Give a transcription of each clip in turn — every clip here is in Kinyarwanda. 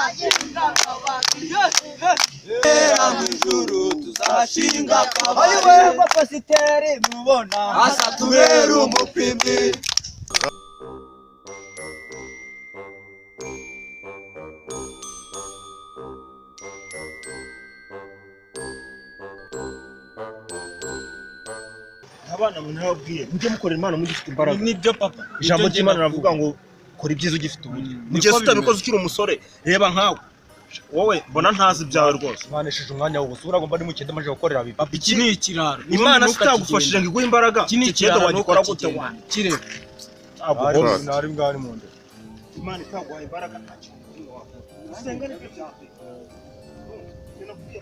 tuzashinga akabari. Era mu ijuru tuzashinga akabari. Ayiwe ko pasiteri mubona Asa tubere umupimyi. Abana mwe nababwiye mujye mukorera Imana mugifite imbaraga. Nibyo papa. Ijambo ry'Imana riravuga ngo kora ibyiza ugifite uburyo. Mu gihe utabikoze ukiri umusore, reba nkawe. Wowe mbona ntazi ibyawe rwose. Mwanesheje umwanya wose uragomba ni mukende maje gukorera bibi. Papa, iki ni ikiraro. Imana sitagufashije ngo iguhe imbaraga. Iki ni Iki kirego ikiraro. wagikora gute wa? Kireba. Ntabwo Nari bwari mu nda. Imana itaguhaye imbaraga nta kintu na kimwe wakora. Gusenga nibyo bya mbere. Ibyo nakubwiye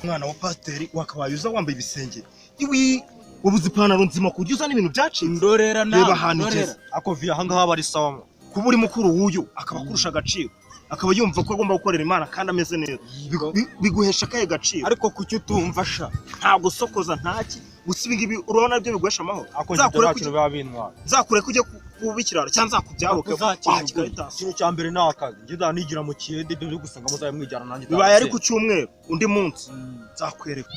Umwana wa pasiteri wakabaye uza wambaye ibisengeri. Iwi wabuze ipantaro nzima kujya uzana ibintu byacitse. Ndorera nawe. Reba ahantu igeze. Ako vi aha ngaha bari sawa mo. Kuba uri mukuru w'uyu akaba akurusha agaciro, akaba yumva ko agomba gukorera Imana kandi ameze neza, biguhesha akahe gaciro? Ariko kuki utumva sha? Nta gusokoza ntaki, gusa ibi ngibi urabona byo biguhesha amahoro. Ako njye Nzakure nta kujya kintu biba bintwara. nzakure kujya kuba ikiraro cyangwa nzakubyaruke. Uzakira. Ikintu cya mbere ni akazi. Njye ndanigira mu kiyede ibyo byo gusenga muzabe mwijyana nanjye. Bibaye ari ku cyumweru undi munsi nzakwereka.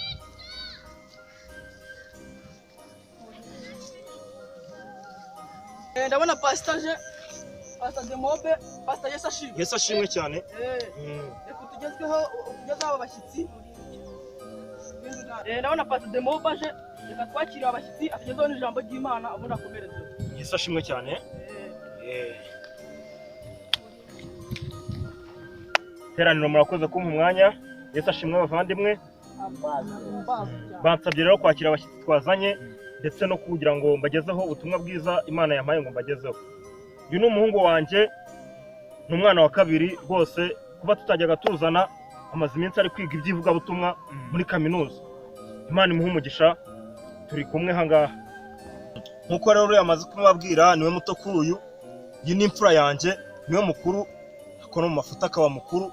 Ndabona pasita aje, pasita Demobe, pasita Yesu ashimwe. Yesu ashimwe cyane. Reka utugezweho, utugezeho aba bashyitsi. Ndabona pasita Demobe aje, reka twakire abashyitsi atugezeho n'ijambo ry'Imana ubundi akomereze. Yesu ashimwe cyane. Teraniro murakoze kumpa umwanya. Yesu ashimwe abavandimwe. Bansabye rero kwakira abashyitsi twazanye ndetse no kugira ngo mbagezeho ubutumwa bwiza Imana yampaye ngo mbagezeho. Uyu ni umuhungu wanjye, ni umwana wa kabiri rwose. Kuba tutajyaga tuzana, amaze iminsi ari kwiga iby'ivugabutumwa muri kaminuza. Imana imuhe umugisha, turi kumwe aha ngaha. Nk'uko rero yamaze kumubabwira, niwe muto kuri uyu. Iyi ni imfura yanjye, niwe mukuru, ako no mu mafuta akaba mukuru,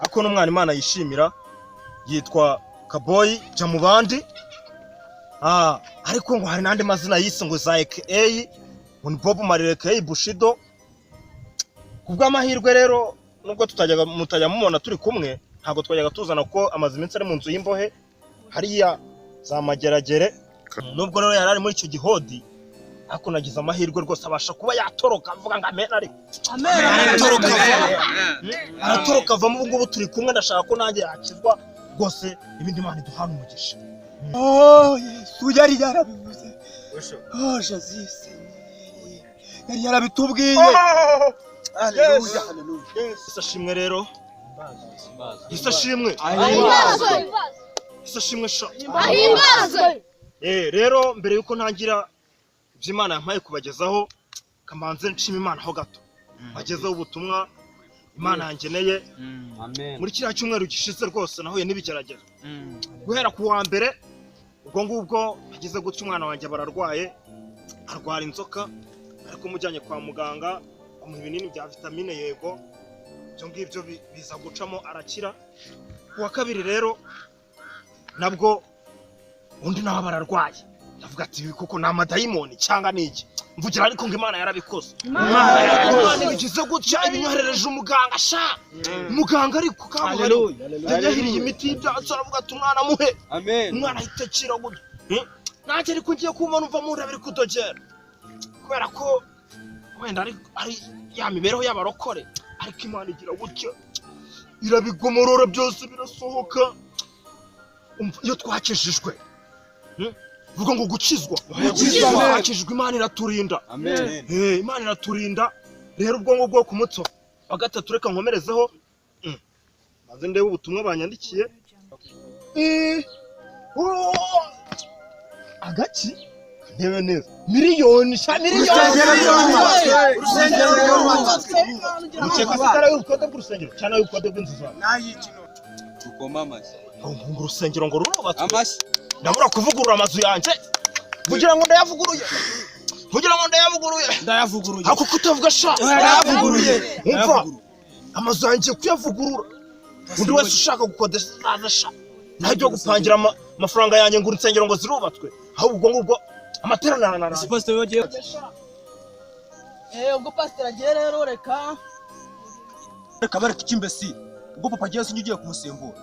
ako n'umwana Imana yishimira. Yitwa Kaboyi jya mu bandi. Ariko ngo hari n'andi mazina yise ngo za AKA, ngo ni Bob Marley AKA Bushido. Ku bw'amahirwe rero nubwo tutajyaga mutajya mumubona turi kumwe, ntabwo twajyaga tuzana kuko amaze iminsi ari mu nzu y'imbohe hariya za Mageragere. Nubwo rero yari ari muri icyo gihodi, ariko nagize amahirwe rwose abasha kuba yatoroka avuga ngo amen, ariko aratoroka avamo. Aratoroka avamo, ubu ngubu turi kumwe, ndashaka ko nanjye yakizwa rwose, ibindi Imana iduhana umugisha. Oh Yesu yari yarabivuze. Oh Jesus yari yarabitubwiye. Haleluya, haleluya. Yesu ashimwe rero. Yesu ashimwe. Ahimbazwe. Yesu ashimwe sha. Ahimbazwe. Rero mbere yuko ntangira ibyo Imana yampaye kubagezaho, kamanze nshima Imana ho gato. Bagezeho ubutumwa Imana yangeneye. Amen. Muri kiriya cyumweru gishize rwose nahuye n'ibigeragezo. Guhera ku wa mbere ubwo ngubwo nagize gutya umwana wanjye bararwaye, arwara inzoka, ariko mujyanye kwa muganga bamuha ibinini bya vitamine yego, ibyo ngibyo biza gucamo arakira. Ku wa kabiri rero nabwo undi nawe bararwaye, ndavuga ati ibi koko ni amadayimoni cyangwa ni iki? Mvugira ariko ngo Imana yarabikoze. Imana ibigize gutya ibinyoherereje umuganga sha. Muganga ariko kabuhariwe yanyahiriye imiti y'ibyatsi aravuga ati umwana muhe. Amen. Umwana ahita akira gutya. Nanjye ariko ngiye kumva numva mu nda biri kudogera, kubera ko wenda ari ya mibereho y'abarokore, ariko Imana igira gutya irabigomorora byose birasohoka. Umva, iyo twakijijwe, vuga ngo gukizwa. Twakijijwe, Imana iraturinda. Amen. Imana iraturinda. Rero ubwo ngubwo ku munsi wa gatatu reka nkomerezeho. Maze ndebe ubutumwa banyandikiye. Agaki ndebe neza. Miliyoni sha, miliyoni. Urusengero rwubatswe. Mukeka se itara y'ubukode bw'urusengero cyangwa y'ubukode bw'inzu zawe? Tukoma amashyi. Ngo urusengero ngo rurubatswe. Amashyi. Ndabura kuvugurura amazu yanjye kugira ngo ndayavuguruye. Kugira ngo ndayavuguruye. Ndayavuguruye. Ako kutavuga sha. Ndayavuguruye. Umva, amazu yanjye kuyavugurura. Undi wese ushaka gukodesha azaza sha. Ntabyo gupangira Amafaranga yanjye ngura insengero ngo zirubatswe, ahubwo ubwo ngubwo amateraniro aranarangira. Pastor wagiye. Ubwo pasiteri agiye rero, reka Reka bareka ikimbesi. Ubwo papa agiye sinjye ugiye kumusimbura.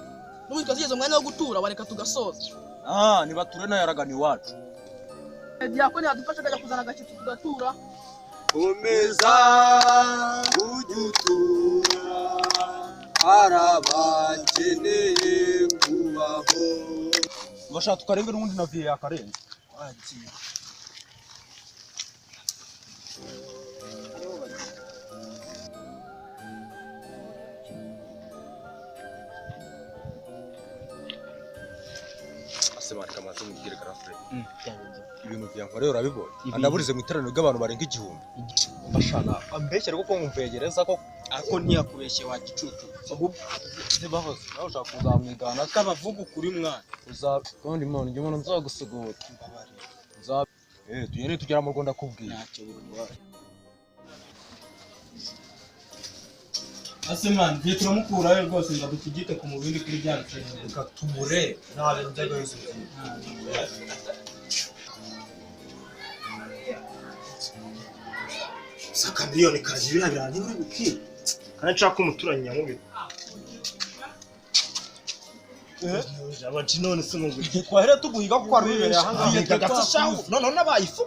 N'ubu twazigeze umwanya wo gutura, wareka tugasoza. Ah, nibature nayo yaragana iwacu. Diyakoni yadufasha akajya kuzana agashyitsi tugatura. Komeza ujye utura, arabakeneye kubaho. Bashaka tukarenga n'ubundi na viye yakarenze. Ase bareka amaze mubwire garafure. Ibintu byankoreye urabibonye. Andaburize mu iteraniro ry'abantu barenga 1000. Bashana ambeshyera kuko ngumvegereza ko Ariko ntiyakubeshye wa gicucu. Ahubwo bahoze nawe ushaka kuzamwigana Akabavuga ukuri mwana. Uza kandi Imana njye mbona nzagusogota. Nza tugende tugera mu Rwanda kubwira. Ntacyo bitwaye. Ase man, giye turamukurayo rwose ngo tugite ku mubindi kuri bya nsengero. Reka tumure nta bintu by'agahezo bigiye. Saka miliyoni kaje biriya birangira uri bukire. Kandi nshaka umuturanyi nyamubiri. Abaji none se ngo Twahera tuguhiga kuko wari wibereye aha ngaha. Biga gatshaho none nabaye ifu.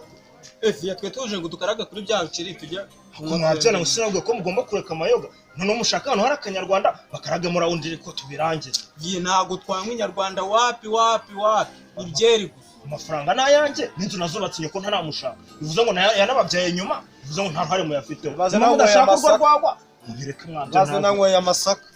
Viye twe tuje ngo dukaraga kuri bya biceri tujya. Mwabyana ngo sinabwo ko mugomba kureka amayoga. None mushaka ahantu hari akanyarwanda bakaraga murawundi ko tubirangize. Viye ntago twanywa inyarwanda wapi wapi wapi. Ni byeri gusa. Amafaranga nayanjye n'inzu nazubatse nyoko ntaramushaka. Bivuze ngo yanababyaye nyuma, bivuze ngo nta ruhare muyafiteho. Baza Niba nanyweye mudashaka urwo amasaka. rwagwa mubireke mwabyo. Baza nanyweye amasaka.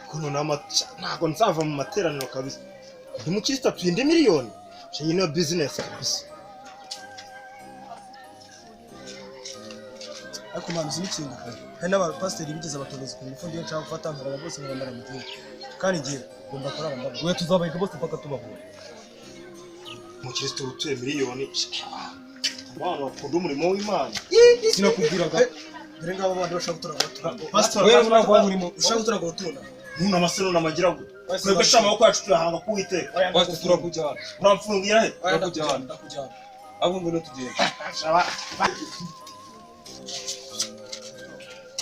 Kuno ntago nzava mu materaniro kabisa. Ndi mukristo atuye indi miliyoni. Iyi niyo business kabisa. Ariko mwana uzi n'ikintu, hari n'abapasiteri bigeze abatobozi ku ngufu, ngiye nshaka gufata nkabona bose nkabamara mu gihugu, kandi igihe ngomba kurara ndabona. We tuzabahiga bose mpaka tubahura. Umukristo utuye miliyoni. Abana bakunda umurimo w'Imana. Sinakubwiraga. Dore ngabo bandi bashaka gutora abatura. Pastor, Wewe ntabwo waba urimo. Ushaka gutora abatura. Nuna amaseno n'amagira gute. Twebwe sha amaboko yacu tuyahanga ku Uwiteka. Pastor turakujyana. Uramfungira he? Turakujyana. Ndakujyana. Ahubwo ngwino tugende.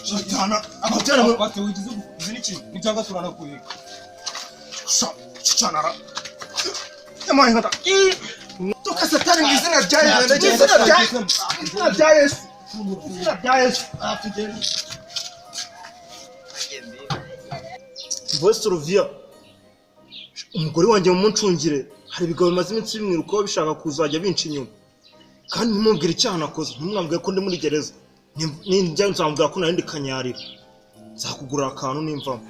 Satana, ababyara mwe. Pastor wigize uzi n'iki? Ni cyangwa turanakuhiga. Sha, Yamaye nkata. Toka Satani mu izina rya Yesu. Mu izina rya Yesu. Mu izina rya Yesu. Voice Rovia. Umugore wanjye mumuncungire, hari ibigabo bimaze iminsi bimwirukaho bishaka kuzajya binca inyuma. Kandi ntimubwire icyaha nakoze, ntimwambwire ko ndi muri gereza. Ninjya nzamubwira ko narindi kanyarira. Nzakugurira akantu nimvamo.